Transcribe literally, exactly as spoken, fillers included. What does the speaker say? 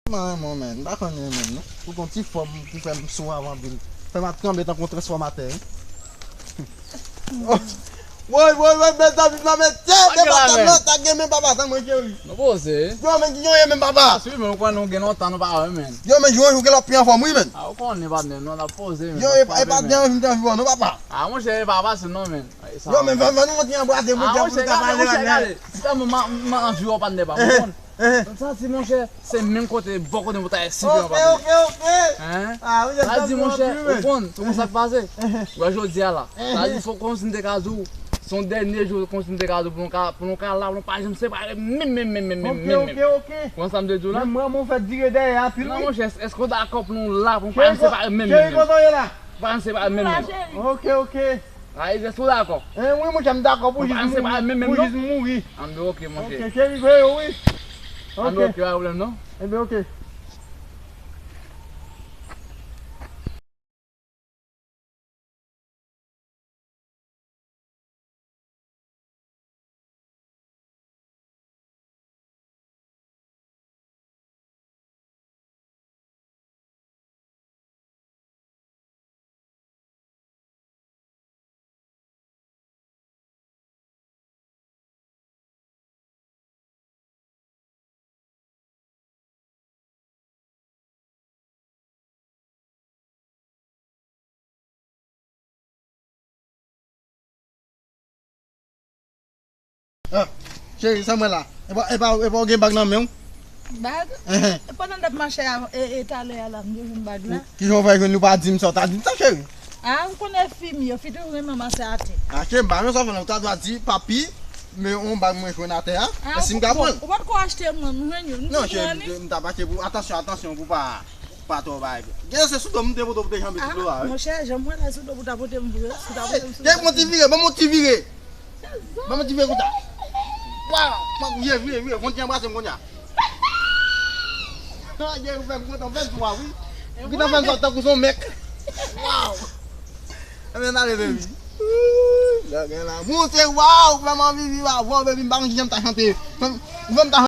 Mwen renmen w, menn. M pa konn renmen w, non. Ou gon ti fòm ki fè m sou anpil. Fè m ap tranble tankou yon transfòmatè, wi. Oh. Woy, woy, woy, bèl David la, men tye, de papa, non, ta gen men papa, sa mwen cheri. Nou poze. Yo, men, yo, ye men papa. Swi, men ou konnen nou gen lontan nou pa wè, men. Yo, men, yo, yo, gen lòt pi anfòm, wi, men. A, ou konnen, patnè, nou ap poze, men. Yo, e pa, e pa de anvi, de anvi, non, papa. A, monchè, e pa fasil, non, men. Yo, men, fè, fè nou yon ti anbrase, pou nou ka pale, patnè. Gade, si ta mwen, mwen anvi wè w, patnè, pa, ou konn. Sa di, monchè, se menm kote, bò kote mwen ta eseye an pati. Ok, ok, ok. Hein? Ah, wi, sa di, monchè, ou konn, ou konn sa k pase? Wè jodi a la. Sa di, fò kòmsi m te ka di w, se yon dènye jou kòmsi m te ka di w, pou nou ka, pou nou ka la, pou nou pa janm separe menm, menm, menm, menm, menm, menm. Ok, ok, ok. Ou konn sa m te di w la? Men mwen, mwen fè dire dèyè anpil, wi. Non, monchè, èske w dakò pou nou la, pou nou pa janm separe menm, menm, menm? Cheri, kote w ye la? Pa janm separe menm, menm. Ok, ok. Ay, èske w dakò? Eh, wi, monchè, m dakò pou jis mouri. Pou jis mouri. Anben, ok, monchè. Ok, cheri, veye w, wi. Anben, ok, pa pwoblèm, non. Enben, ok. Ah, cheri, sa mwen la. E pa, e pa, e pa w gen bag nan men w? Bag? Ehe. E pandan n t ap mache a, e, e talè a la, m te jwenn bag la. Ki jan w fè jwenn li, w pa di m sa, w ta di m sa, cheri? Ah, m konnen fi m yo, fi toujou renmen manse atè. Ah, cheri, m pa renmen sa w fè non, w ta dwe di, papi, men yon bag mwen jwenn atè a, e si m ka pran l? Ou pa t ko achte mwen, m jwenn yo, m toujou ane. Non, cheri, m t ap achte pou, atansyon, atansyon, pou pa, pa twò bay. Gen se sou do m te pote w pou te janbe sou do a, wi. Monchè, jan mwen la sou do pou ta pote m vre, si w ta pote m sou do. Te pran ti vire, ban m yon ti vire. Ban m yon ti vire kouta. Waw, man, vire, vire, vire, fon ti anbrase m kounye a. Ah, Jerry fè m kontan, fè m swa, wi. Ou gentan fè m swa tankou son mèk. Waw. Anben, n ale, baby. Ooh, lè gen lanmou, se waw, fè m anvi viv avè w, baby, m pa konn kijan m ta chante. Fè m, fè m ta